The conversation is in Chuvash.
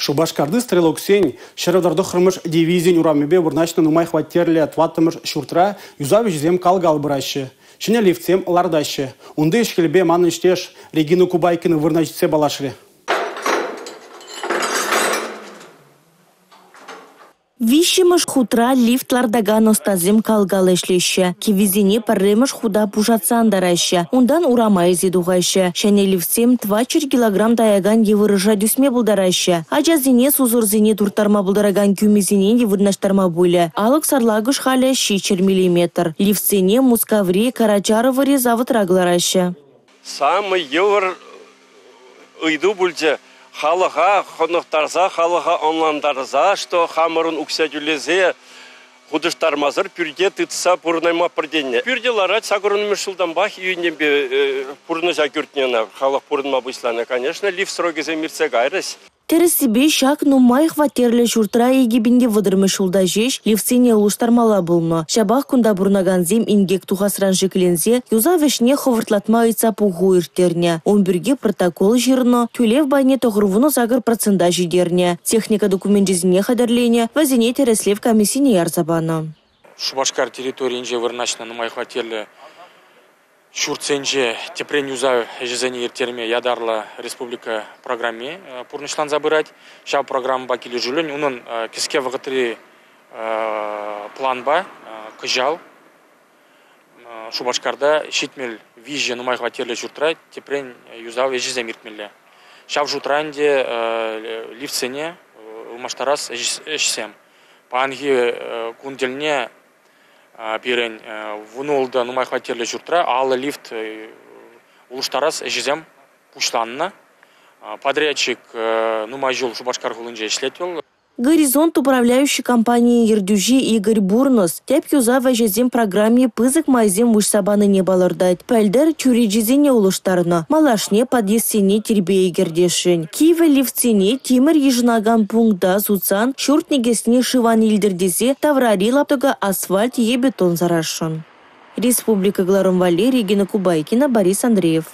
Шупашкарти стрелоксен 139-мӗш дивизийӗн урамӗпе вырнаҫнӑ нумай хваттерлӗ 4-мӗш ҫуртра юсав ӗҫӗсем кал-кал пыраҫҫӗ, ҫӗнӗ лифтсем лартаҫҫӗ. Унти ӗҫ-хӗлпе манӑн ӗҫтеш Регина Кубайкина вырӑна ҫитсе паллашрӗ. Виҫҫӗмӗш хутра лифт лартакан ӑстасем кал-кал ӗҫлеҫҫӗ. Киввисене пӗрремӗш хута пушатса антараҫҫӗ, унтан урама илсе тухаҫҫӗ. Ҫӗнӗ лифтсем 400 килограмм таякан йывӑрӑша тӳсме пултараҫҫӗ. Ачасене, сусӑрсене турттарма пултаракан кӳмесене те вырнаҫтарма пулӗ. Алӑк сарлакӑш халӗ 700 миллиметр. Лифтсене Мускаври Карачаровӑри заводра кӑлараҫҫӗ. Самый йывӑр ыйту пулчӗ халӑха хӑнӑхтарса, халӑха ӑнлантарса, что хамӑрӑн укҫа тӳлесе хутӑштармасӑр пӳрте тытса пурӑнаймастпӑр тенӗ. Пӳрте ларать 80-мӗш ҫултанпах июньтенпе пурнӑҫа кӳртнӗ ӑна, халӑх пурӑнма пуҫланӑ. Конечно, лифт срокӗсем иртсе кайрӗҫ. Тӗрӗссипе ҫак нумай хваттерлӗ ҫуртра 2030-мӗш ҫулта ҫеҫ лифтсене улӑштармалла пулнӑ. Ҫапах кунта пурӑнакансем инкек тухасран шикленсе юсав ӗҫне хӑвӑртлатма ыйтса пуху ирттернӗ. Ун пирки протокол ҫырнӑ, тӳлев пайне 98% ҫитернӗ. Техника докуменчӗсене хатӗрленӗ, вӗсене тӗрӗслев комиссине ярса панӑ. Шупашкар территорийӗнче вырнаҫнӑ нумай хваттерлӗ ҫуртсенче тӗпрен юсав ӗҫӗсене ирттерме ятарлӑ республика программи пурнӑҫланса пырать. Ҫав программӑпа килӗшӳллӗн унӑн кӗске вӑхӑтри планпа кӑҫал Шупашкарта 73 нумай хваттерлӗ ҫуртра тӗпрен юсав ӗҫӗсем иртмелле. Ҫав шутра ӗнтӗ лифтсене ылмаштарас ӗҫсем. Паянхи кун тӗлне пирӗн 16 нумай хваттерлӗ ҫуртра 50 лифт улӑштарас ӗҫӗсем пуҫланнӑ. Подрядчик нумай ҫул Шупашкар хулинче ӗҫлет вӑл. «Горизонт» управляющи компанийӗн ертӳҫи Игорь Бурнос тӗп юсав ӗҫӗсен программи пысӑк майсем уҫса панине палӑртать. Пӗлтӗр чӳречесене улӑштарнӑ, малашне подъездсене тирпее кӗртесшӗн. Кивӗ лифтсене тимӗр йышӑнакан пункта сутсан ҫурт никӗсне шыв ан илтӗр тесе таврари лаптӑка асфальт е бетон сарасшӑн. Республика кӑларӑм валли Регина Кубайкина, Борис Андреев.